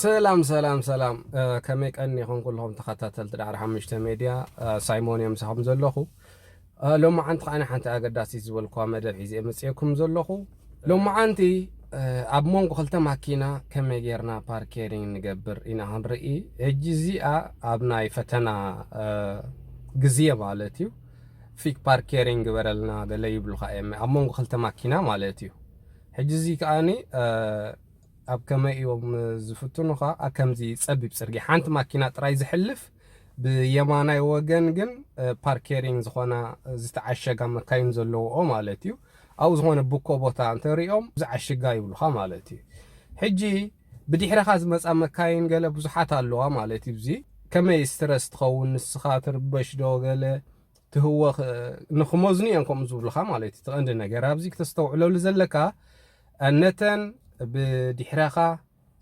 ሰላም ሰላም ሰላም፣ ከመይ ቀኒኹም ኩልኹም ተኸታተልቲ ዳዕሮ ሓሙሽተ ሜድያ? ሳይሞን እዮም ምሳኹም ዘለኹ። ሎማዓንቲ ከኣ ሓንቲ ኣገዳሲት ዝበልኩዋ መደብ ሒዘ መፅኤኩም ዘለኹ። ሎማዓንቲ ኣብ መንጎ ክልተ ማኪና ከመይ ጌርና ፓርኬሪንግ ንገብር ኢና ክንርኢ። ሕጂ እዚኣ ኣብ ናይ ፈተና ግዜ ማለት እዩ። ፊክ ፓርኬሪንግ ግበረልና ገለ ይብሉኻ እዮም ኣብ መንጎ ክልተ ማኪና ማለት እዩ። ሕጂ እዚ ከኣኒ ኣብ ከመይ እዮም ዝፍትኑኻ? ኣብ ከምዚ ጸቢብ ጽርግያ ሓንቲ ማኪና ጥራይ ዝሕልፍ፣ ብየማናይ ወገን ግን ፓርኬሪንግ ዝኾና ዝተዓሸጋ መካይን ዘለዎኦ ማለት እዩ። ኣብኡ ዝኾነ ብኮ ቦታ እንተሪኦም ዝዓሽጋ ይብሉኻ ማለት እዩ። ሕጂ ብድሕረኻ ዝመጻ መካይን ገለ ብዙሓት ኣለዋ ማለት እዩ። እዚ ከመይ ስትረስ ትኸውን ንስኻ ትርበሽ ዶ ገለ ትህወኽ ንኽመዝኑ እዮም ከምኡ ዝብሉኻ ማለት እዩ። እቲ ቀንዲ ነገር ኣብዚ ክተስተውዕለሉ ዘለካ ነተን ብድሕረኻ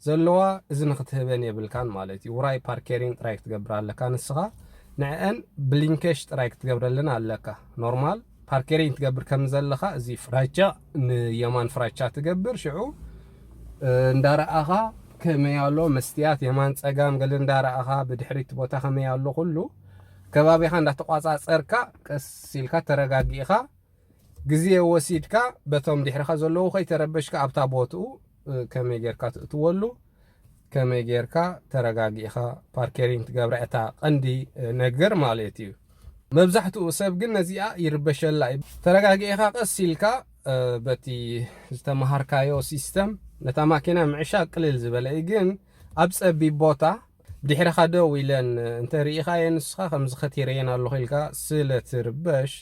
ዘለዋ እዝኒ ክትህበን የብልካን ማለት እዩ። ውራይ ፓርኬሪንግ ጥራይ ክትገብር ኣለካ ንስኻ። ንዕአን ብሊንከሽ ጥራይ ክትገብረለን ኣለካ። ኖርማል ፓርኬሪንግ ትገብር ከም ዘለኻ እዚ ፍራቻ ንየማን ፍራቻ ትገብር ሽዑ እንዳረኣኻ ከመይ ኣሎ መስትያት የማን ጸጋም ገለ እንዳረኣኻ ብድሕሪት ቦታ ከመይ ኣሎ ኩሉ ከባቢኻ እንዳተቋጻጸርካ ቀስ ኢልካ ተረጋጊእኻ ግዜ ወሲድካ በቶም ድሕርኻ ዘለዉ ከይተረበሽካ ኣብታ ቦትኡ ከመይ ጌርካ ትእትወሉ ከመይ ጌርካ ተረጋጊእኻ ፓርኬሪንግ ትገብራ እታ ቀንዲ ነገር ማለት እዩ። መብዛሕትኡ ሰብ ግን ነዚኣ ይርበሸላ እዩ። ተረጋጊእኻ ቀስ ኢልካ በቲ ዝተመሃርካዮ ሲስተም ነታ ማኪና ምዕሻ ቅልል ዝበለ እዩ። ግን ኣብ ጸቢብ ቦታ ብድሕርኻ ደው ኢለን እንተ ርኢኻየን ንስኻ ከምዚ ከቲረየን ኣለኹ ኢልካ ስለ ትርበሽ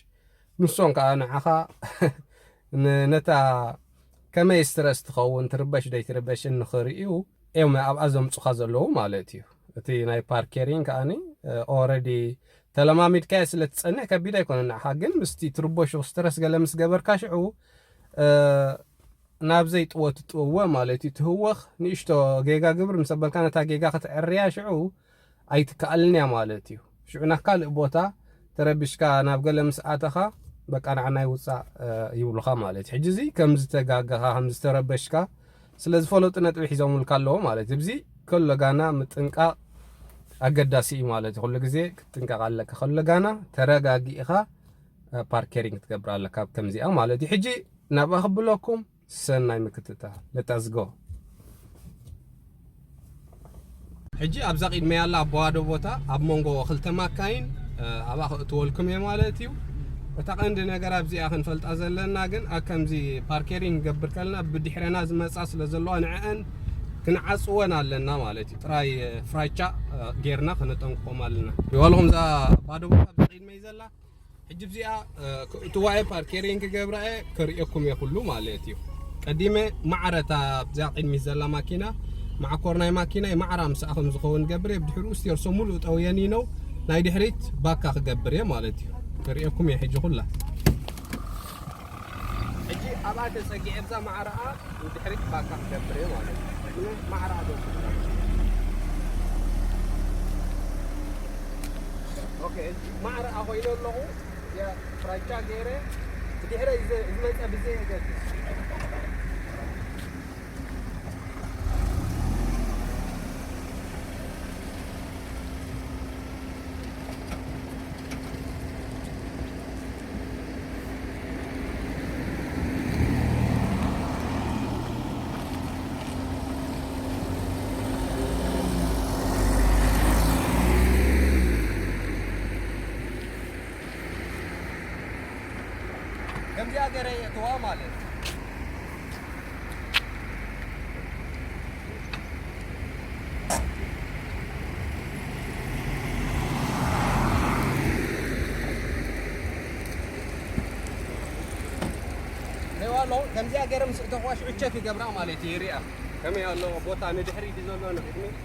ንሶም ከኣ ንዓኻ ነታ ከመይ ስትረስ ትኸውን ትርበሽ ደይትርበሽን ንኽርእዩ እዮም ኣብኣ ዘምፁኻ ዘለዉ ማለት እዩ። እቲ ናይ ፓርኬሪን ከኣኒ ኦረዲ ተለማሚድካዮ ስለ ትፀንሕ ከቢድ ኣይኮነ ንዓኻ። ግን ምስቲ ትርበሹ ስትረስ ገለ ምስ ገበርካ ሽዑ ናብ ዘይጥወ ትጥወ ማለት እዩ። ትህወኽ ንእሽቶ ጌጋ ግብር ምስ ኣበልካ ነታ ጌጋ ክትዕርያ ሽዑ ኣይትከኣልን እያ ማለት እዩ። ሽዑ ናብ ካልእ ቦታ ተረቢሽካ ናብ ገለ ምስ ኣተኻ በቃ ንዓና ይውፃእ ይብሉኻ ማለት እዩ። ሕጂ እዚ ከም ዝተጋገኻ ከም ዝተረበሽካ ስለ ዝፈለጡ ነጥቢ ሒዞምልካ ኣለዎ ማለት እዩ። እዚ ከሎ ጋና ምጥንቃቕ ኣገዳሲ እዩ ማለት እዩ። ኩሉ ግዜ ክትጥንቀቕ ኣለካ። ከሎ ጋና ተረጋጊእኻ ፓርኬሪንግ ክትገብር ኣለካ ከምዚኣ ማለት እዩ። ሕጂ ናብኣ ክብለኩም ሰናይ ምክትታል። ለታዝጎ። ሕጂ ኣብዛ ቂድመይ ኣላ ኣብ በዋዶ ቦታ ኣብ መንጎ ክልተ ማካይን ኣብኣ ክእትወልኩም እየ ማለት እዩ። እታ ቀንዲ ነገር ኣብዚኣ ክንፈልጣ ዘለና ግን ኣብ ከምዚ ፓርኬሪንግ ንገብር ከለና ብድሕረና ዝመፃ ስለ ዘለዋ ንዕአን ክንዓፅወን ኣለና ማለት እዩ። ጥራይ ፍራቻ ጌርና ከነጠንቅቆም ኣለና። ይዋልኹም እዛ ባዶ ቦታ ኣብዚ ቂድመይ ዘላ ሕጂ እዚኣ ክእትዋ እየ ፓርኬሪን ክገብራ እየ ከርእየኩም እየ ኩሉ ማለት እዩ። ቀዲመ ማዕረ እታ ኣብዚኣ ቅድሚት ዘላ ማኪና ማዕኮር ናይ ማኪና ማዕራ ምስኣ ከም ዝኸውን ገብር እየ። ብድሕሪኡ ስቴርሶ ሙሉእ ጠውየኒ ነው ናይ ድሕሪት ባካ ክገብር እየ ማለት እዩ። ከርእየኩም እየ ሕጂ ኩላ። ሕጂ ኣብኣ ተጸጊዐ ኣብዛ ማዕረኣ ንድሕሪት ባካ ክገብር እየ ማለት እዩ። ማዕረኣ ዶ ኦኬ፣ ማዕረኣ ኮይነ ኣለኹ። ፍራቻ ገይረ ብድሕረይ ዝመፀ ብዘይ የገድስ። ከምዚኣ ገይረ የእትዋ ማለት። ሪዋ ኣለኹ። ከምዚኣ ገይረ ምስ እተኽዋ ሽዑ ቸክ ይገብራ ማለት እዩ። ይሪኣ ከመይ ኣሎ ቦታ ንድሕሪት እዩ ዘሎ ንቕድሚት።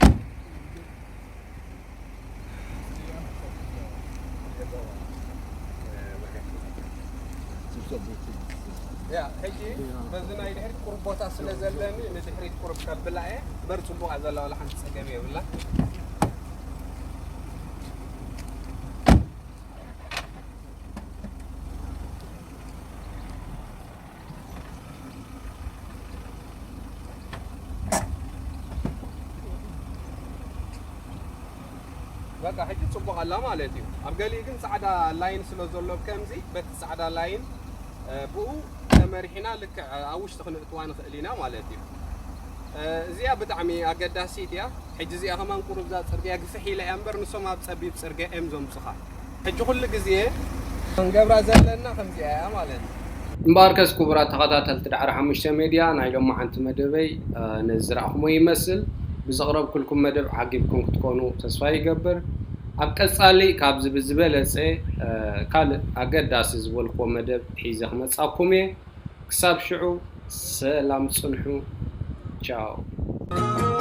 ያ ሕጂ በዚ ናይ ድሕሪት ቁሩብ ቦታ ስለ ዘለኒ ንድሕሪት ቁሩብ ከብላ እየ። በር ጽቡቕ እያ ዘላ ዋላ ሓንቲ ጸገም የብላ። በቃ ሕጂ ጽቡቕ ኣላ ማለት እዩ። ኣብ ገሊኡ ግን ጻዕዳ ላይን ስለ ዘሎ፣ ከምዚ በቲ ጻዕዳ ላይን ብኡ ተመሪሕና ልክዕ ኣብ ውሽጢ ክንእትዋ ንኽእል ኢና ማለት እዩ። እዚኣ ብጣዕሚ ኣገዳሲት እያ። ሕጂ እዚኣ ከማን ቁሩብ እዛ ጽርግያ ግፍሕ ኢላ እያ እምበር፣ ንሶም ኣብ ጸቢብ ጽርግያ እዮም ዘምጹኻ። ሕጂ ኩሉ ግዜ ክንገብራ ዘለና ከምዚኣ እያ ማለት እዩ። እምበኣርከስ ክቡራት ተኸታተልቲ ዳዕሮ ሓሙሽተ ሜድያ፣ ናይ ሎማዓንቲ መደበይ ነዚ ዝረኣኹሞ ይመስል። ብዘቕረብኩልኩም መደብ ዓጊብኩም ክትኮኑ ተስፋ ይገብር። ኣብ ቀጻሊ ካብዚ ብዝበለጸ ካልእ ኣገዳሲ ዝበልኩዎ መደብ ሒዘ ክመጻኩም እየ። ክሳብ ሽዑ ሰላም ጽንሑ። ቻው።